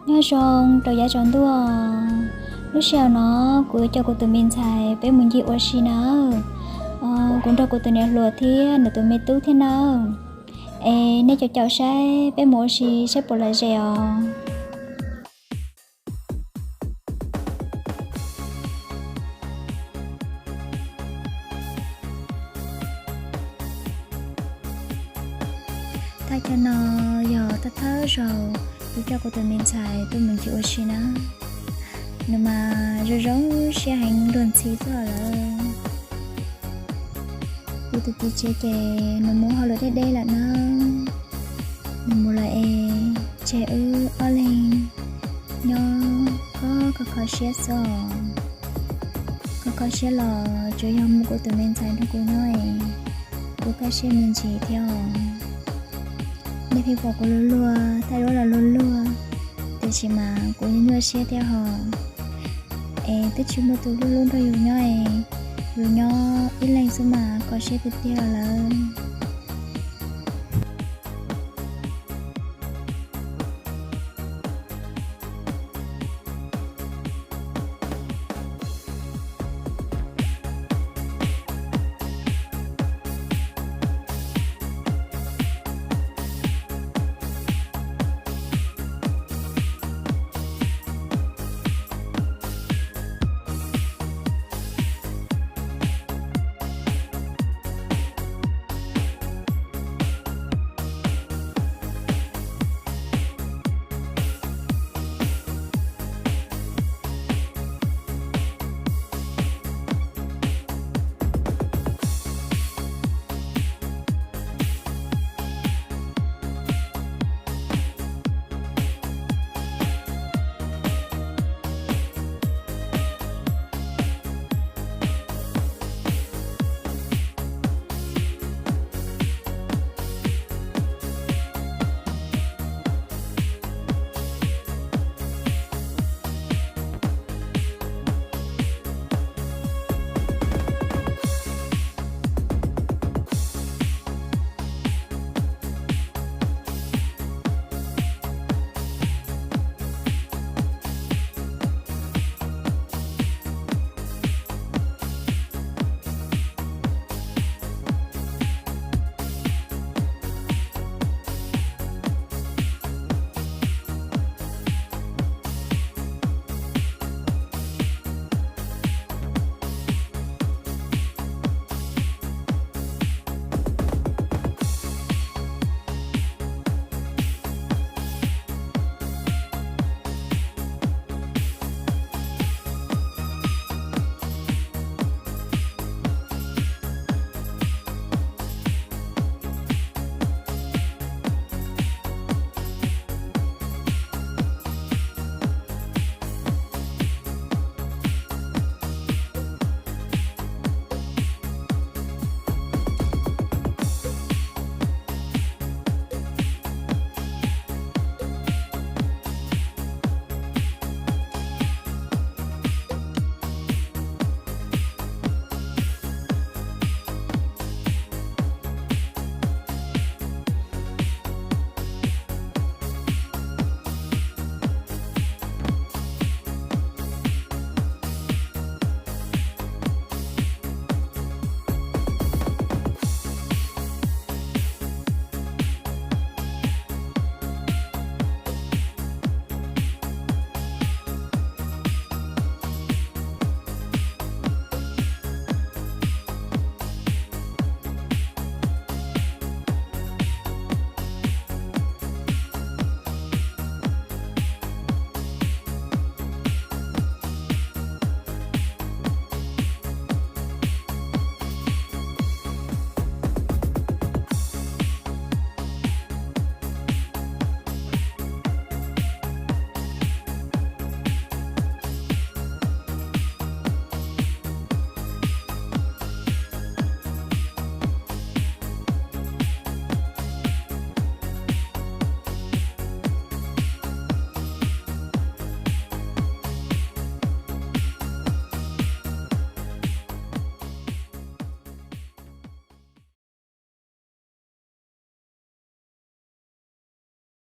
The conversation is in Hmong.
Nyob zoo rau yav tsaus ntuj. Lub sij hawm no kuv coj kuv tus me ntxhais peb mus ncig ua si nawb. Kuv nrog kuv tus niam hluas thiab nws tus me tub thiab nawb. Es nej caum caum saib peb mus ua si saib puas lom zem os. Thaj chaw no yog thawj thawj zaug kuv coj kuv tus me ntxhais tuaj mus ncig ua si na. Nws mas zoo zoo siab heev luag ntxhi xwb lawm. Kuv tus txiv tsev ces nws mus hauj lwm deb deb lawm na. Nws mus lawm es tseg wb ob leeg nyob kho kho kho siab xwb os. Kho kho siab los tsuas yog muaj kuv tus me ntxhais nrog kuv nyob es kuv kaj siab me ntsis thiab os. Nej pheej pom kuv luag luag, thaij duab los luag luag, tiam sis mas kuv nyuaj nyuaj siab thiab hos. Es twb tsis muaj tus hlub hlub nrog yus nyob es yus nyob ib leeg xwb mas kho siab tiag tiag lawm.